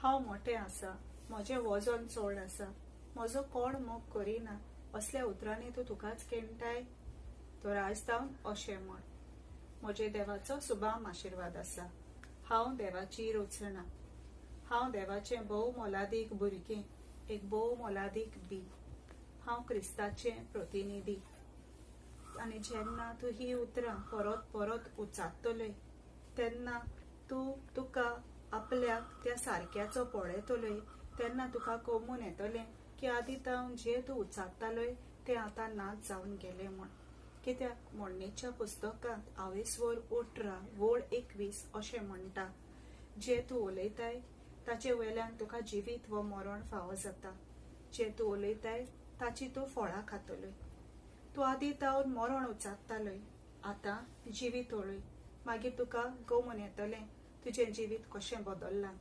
हांव मोठें आसा, म्हजें वजन चड आसा, म्हजो कोण मोग करिना, असल्या उतरांनी तूं तुकाच केणटाय? तर आज जावन अशें म्हण, म्हजे देवाचो सुबाम आशिर्वाद आसा, हांव देवाची रचना, हांव देवाचें भोव मोलादीक भुरगें, एक भोव मोलादीक बी, हांव क्रिस्ताचें प्रतिनिधी. आनी जेन्ना तूं ही उतरां परत परत उच्चारतलोय तेन्ना तूं तुका आपल्याक त्या सारक्याचो पळयतलोय, तेन्ना तुका कमून येतलें की आदी तावन जे तूं उच्चारतालोय तें आतां नाच जावन गेलें म्हूण. कित्याक म्हणणेच्या पुस्तकांत आवेस्वर 18 वळ 21 अशें म्हणटा, जे तूं उलयताय ताचे वयल्यान तुका जिवीत व मरण फावो जाता, जे तूं उलयताय ताची तूं फळां खातलोय. तूं आदी तावन मरण उच्चारतालोय, आतां जिवीत उलय, मागीर तुका गमून येतलें तुजें जिवीत कशें बदल्लां.